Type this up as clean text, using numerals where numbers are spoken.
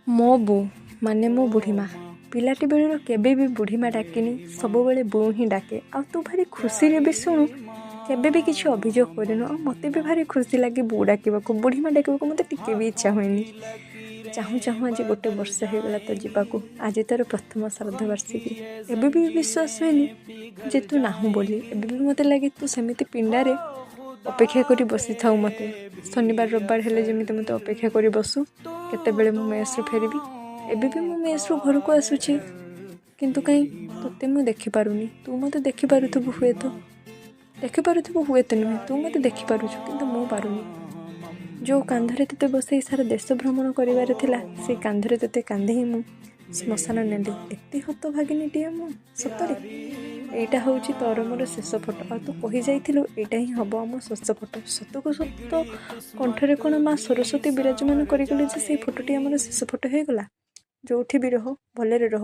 ମୋ ବୋଉ ମାନେ ମୋ ବୁଢ଼ୀମା। ପିଲାଟି ବେଳରୁ କେବେ ବି ବୁଢ଼ୀମା ଡାକିନି, ସବୁବେଳେ ବୋଉ ହିଁ ଡାକେ। ଆଉ ତୁ ଭାରି ଖୁସିରେ ବି ଶୁଣୁ, କେବେ ବି କିଛି ଅଭିଯୋଗ କରିନୁ। ଆଉ ମୋତେ ବି ଭାରି ଖୁସି ଲାଗେ ବୋଉ ଡାକିବାକୁ, ବୁଢ଼ୀମା ଡାକିବାକୁ ମୋତେ ଟିକେ ବି ଇଚ୍ଛା ହୁଏନି। ଚାହୁଁ ଚାହୁଁ ଆଜି ଗୋଟେ ବର୍ଷ ହେଇଗଲା ତ ଯିବାକୁ। ଆଜି ତୋର ପ୍ରଥମ ଶ୍ରାଦ୍ଧବାର୍ଷିକୀ। ଏବେ ବି ବିଶ୍ୱାସ ହୁଏନି ଯେ ତୁ ନାହୁଁ ବୋଲି। ଏବେ ବି ମୋତେ ଲାଗେ ତୁ ସେମିତି ପିଣ୍ଡାରେ ଅପେକ୍ଷା କରି ବସିଥାଉ ମୋତେ। ଶନିବାର ରବିବାର ହେଲେ ଯେମିତି ମୋତେ ଅପେକ୍ଷା କରି ବସୁ କେତେବେଳେ ମୁଁ ମେସ୍ରୁ ଫେରିବି। ଏବେ ବି ମୁଁ ମେସ୍ରୁ ଘରକୁ ଆସୁଛି, କିନ୍ତୁ କାହିଁ ତୋତେ ମୁଁ ଦେଖିପାରୁନି। ତୁ ମୋତେ ଦେଖିପାରୁଥିବୁ ହୁଏତ, ଦେଖିପାରୁଥିବୁ ହୁଏତ ନୁହେଁ, ତୁ ମୋତେ ଦେଖିପାରୁଛୁ, କିନ୍ତୁ ମୁଁ ପାରୁନି। ଯେଉଁ କାନ୍ଧରେ ତୋତେ ବସେଇ ସାରା ଦେଶ ଭ୍ରମଣ କରିବାର ଥିଲା, ସେଇ କାନ୍ଧରେ ତୋତେ କାନ୍ଧେଇ ମୁଁ ଶ୍ମଶାନ ନେଲି। ଏତେ ହତଭାଗିନୀଟିଏ ମୁଁ ସତରେ। ଏଇଟା ହେଉଛି ତୋର ମୋର ଶେଷ ଫଟୋ, ଆଉ ତୁ କହିଯାଇଥିଲୁ ଏଇଟା ହିଁ ହେବ ଆମ ଶେଷ ଫଟୋ। ସତକୁ ସତ କଣ୍ଠରେ କ'ଣ ମା ସରସ୍ୱତୀ ବିରାଜମାନ କରିଗଲେ ଯେ ସେଇ ଫଟୋଟି ଆମର ଶେଷ ଫଟୋ ହେଇଗଲା। ଯେଉଁଠି ବି ରହ, ଭଲରେ ରହ।